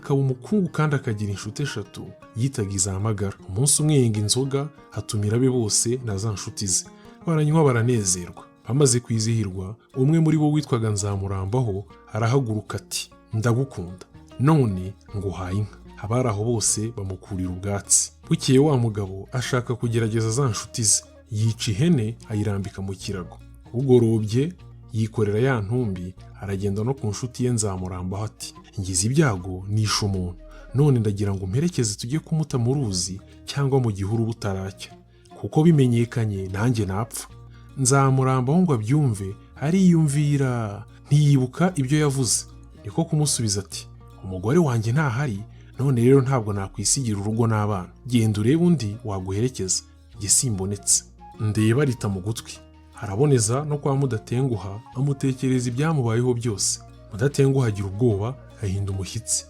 Akaba umukungu kandi akagira inshuti eshatu yitaga izamagara. Umunsi umwe yenga inzoga, atumira abe bose na za nshuti ze, baranywa baranezerwa. Bamaze kwizihirwa, umwe muri bo witwaga Nzamurambaho arahaguruka ati: "Ndagukunda, none nguhaye inka." Abari aho bose bamukurira ubwatsi. Bukeye wa mugabo ashaka kugerageza za nshuti ze, yica ihene ayirambika mu kirago. Bugorobye yikorera ya ntumbi, aragenda no ku nshuti ye Nzamurambaho ati: "Ngize ibyago, nishe umuntu, none ndagira ngo umperekeze tujye kumuta mu ruzi cyangwa mu gihuru butaracya, kuko bimenyekanye nanjye napfa." Nzamurambaho ngo abyumve ariyumvira, ntiyibuka ibyo yavuze. Niko kumusubiza ati: "Umugore wanjye ntahari, none rero ntabwo nakwisigira urugo n'abana. Genda urebe undi waguherekeza, njye simbonetse." Ndeba rita mu gutwi, araboneza no kwa Mudatenguha, amutekereza ibyamubayeho byose. Mudatenguha agira ubwoba, ahinda umushyitsi.